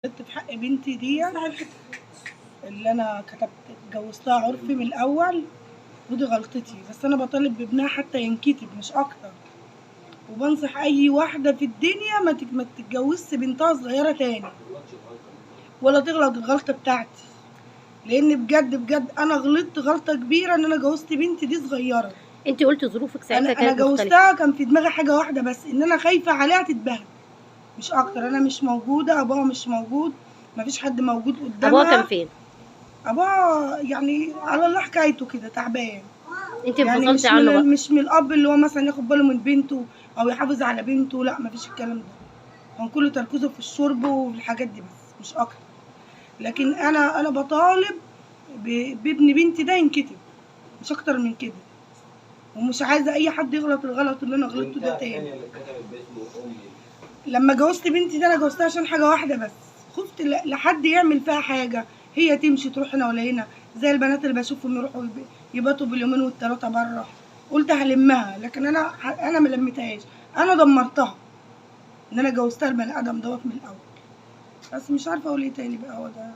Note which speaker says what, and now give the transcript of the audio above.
Speaker 1: غلطت في حق بنتي دي اللي انا كتبت اتجوزتها عرفي من الاول، ودي غلطتي. بس انا بطالب بابنها حتى ينكتب مش اكتر، وبنصح اي واحدة في الدنيا ما تتجوزش بنتها صغيرة تاني، ولا تغلط الغلطة بتاعتي، لان بجد بجد انا غلطت غلطه كبيرة ان انا جوزت بنتي دي صغيرة.
Speaker 2: انت قلتي ظروفك ساعتها
Speaker 1: انا
Speaker 2: كانت مختلفة.
Speaker 1: جوزتها كان في دماغي حاجة واحدة بس، ان انا خايفة عليها تتبهدل مش اكتر. انا مش موجودة، ابوها مش موجود، مفيش حد موجود قدامها.
Speaker 2: ابوها كان فين؟
Speaker 1: ابوها يعني على الله حكايته كده، تعبان.
Speaker 2: انت
Speaker 1: يعني مش
Speaker 2: انفصلتي عنه
Speaker 1: من
Speaker 2: بقى؟
Speaker 1: مش من الاب اللي هو مثلا ياخد باله من بنته او يحافظ على بنته، لا مفيش الكلام ده. كان كله تركيزه في الشرب والحاجات دي بس مش اكتر. لكن انا بطالب بابن بنتي ده ينكتب مش اكتر من كده، ومش عايزه اي حد يغلط الغلط اللي انا غلطته ده تاني. لما جوزت بنتي ده انا جوزتها عشان حاجة واحدة بس، خفت لحد يعمل فيها حاجة، هي تمشي تروح هنا ولا هنا زي البنات اللي بشوفهم يروحوا يباتوا باليومين والتلاته بره. قلت هلمها، لكن انا ما لميتهاش، انا دمرتها ان انا جوزتها البني ادم دوت من الاول. بس مش عارفه اقول ايه تاني بقى. هو ده.